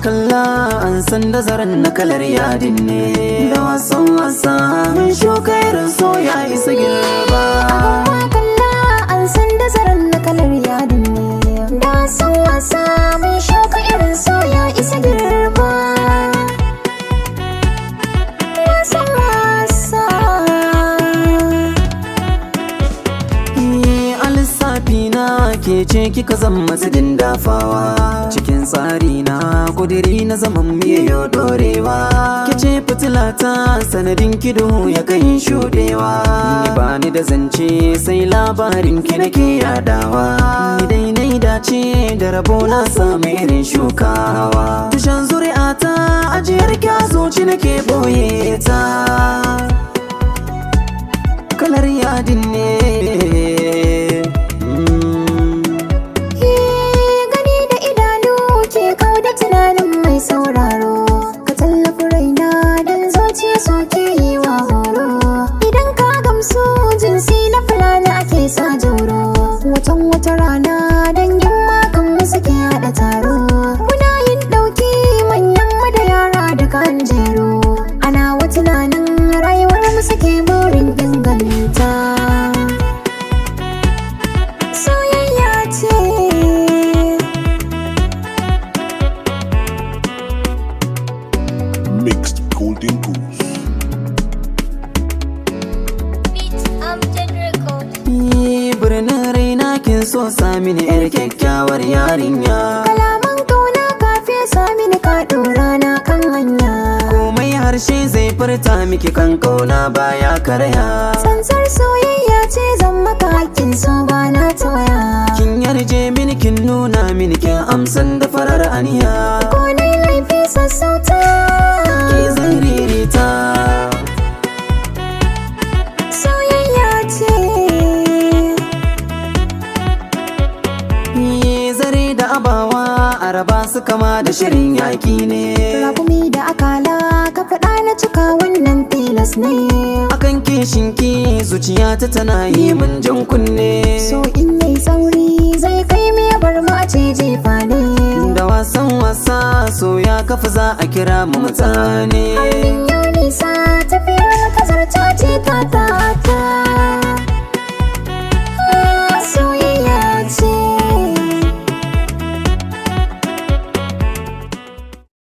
Kalla an san da zaren na kalar yadin ne. Da wasan wasa mun shuka irin soya isa girba. Kalla an san da zaren na kalar yadin ne. Da wasan wasa mun shuka irin soya isa girba. Wasan wasa. A lissafi na ke ce kika zama sidin dafawa. Cikin tsari na kudiri na zaman miyo dorewa. Ke ce fitilata sanadin kido ya kai shudewa. Ni ba ni da zance sai labarin ki nake yadawa. Ni dai nai dace da rabo na samu irin shukawa. Tushen zuri'ata ajiyar kyazoci nake boye ta. Kalar yadin ne. Gani da idanu ke kau da tunanin mai sauraro. Ka tallafi raina don zuciya so ke yi wa horo. Idan ka gamsu jinsi na fulani ake sa jauro. Watan wata rana dangin makan mu suke haɗa taro. Muna yin ɗauki manyan mu da yara duka an jero. Ana wa tunanin rayuwar mu suke burin inganta. Soyayya ce. Mixed Golden Goose. Beat Amjad Records. Birnin raina kin so mini yar kyakkyawar yarinya. Kalaman kauna ka fesa mini ka ɗora na kan hanya. Komai harshe zai furta miki kan kauna baya karaya. Tsantsar soyayya ce zan maka hakkin so ba na toya. Kin yarje mini kin nuna mini kin amsan da farar aniya. Ko nai laifi sassauta. Ki zan ririta. Soyayya ce. Zare da abawa araba su kama da shirin yaki ne. Rakumi da akala ka faɗa na cika wannan tilas ne. Akan kishinki zuciyata tana yi min jan kunne. So in yayi tsauri zai kai mu ya bar mu a ce jefa ne. Da wasan wasa so ya kafa za a kira mu mutane. Harbin ya nisa tafiyar mu kazarta ce ta ta ta.